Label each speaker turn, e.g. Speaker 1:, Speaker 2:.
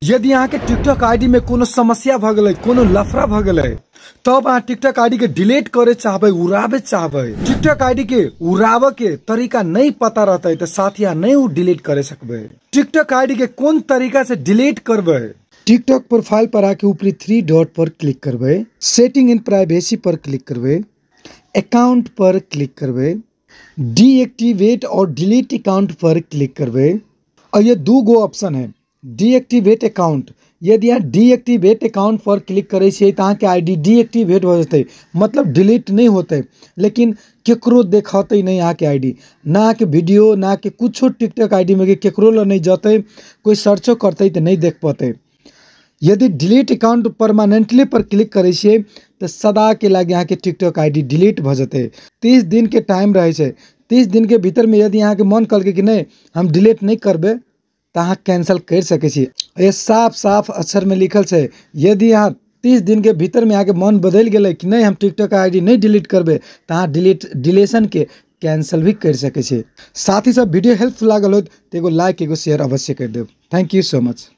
Speaker 1: यदि अहाँ के टिकटॉक आईडी में कोनो समस्या भ गेलै, कोनो लफड़ा भ गेलै, तब अहाँ टिकटॉक आईडी के डिलीट करे चाहबै, उड़ाबे चाहबै, टिकटॉक आईडी के उड़ाबे के तरीका नहीं पता रहतै तो साथी अहाँ नहीं उ डिलीट करे सकबै। टिकटॉक आईडी के कोन तरीका से डिलीट करबै? टिकटॉक प्रोफाइल पर आके ऊपरी 3 डॉट पर क्लिक करबै, setting and privacy per click करबै, अकाउंट पर क्लिक करबै, डीएक्टिवेट और डिलीट अकाउंट पर क्लिक करबै। और ये दू गो ऑप्शन है, डीएक्टिवेट अकाउंट। यदि अहाँ डीएक्टिवेट अकाउंट पर क्लिक करै छियै तऽ अहाँके आईडी डीएक्टिवेट भऽ जेतै, मतलब डिलीट नहि होतै, लेकिन केकरो देखतै नहि अहाँके आईडी, ना अहाँके वीडियो ना अहाँके कुछो टिकटॉक आईडी में केकरो लग नहि जेतै, कोइ सर्चो करतै तऽ नहि देख पौतै। यदि डिलीट अकाउंट परमानेंटली पर क्लिक करै छियै तऽ सदा के लागि अहाँके टिकटॉक आईडी डिलीट भऽ जेतै। 30 दिन के टाइम रहै छै, 30 दिन के भीतर में यदि अहाँके मन कहलकै कि नहि हम डिलीट नहि करबै तऽ अहाँ कैंसिल करि सकै छी। ये साफ साफ अक्षर में लिखल छै, यदि अहाँ 30 दिन के भीतर में अहाँके मन बदलि गेलै कि नहि हम टिकटॉक आईडी नहि डिलीट करबै तऽ अहाँ डिलीशन के कैंसिल भी करि सकै छी। साथ ही सब वीडियो हेल्पफुल लागल होत तऽ एगो लाइक एगो शेयर अवश्य करि देब। Thank you so much.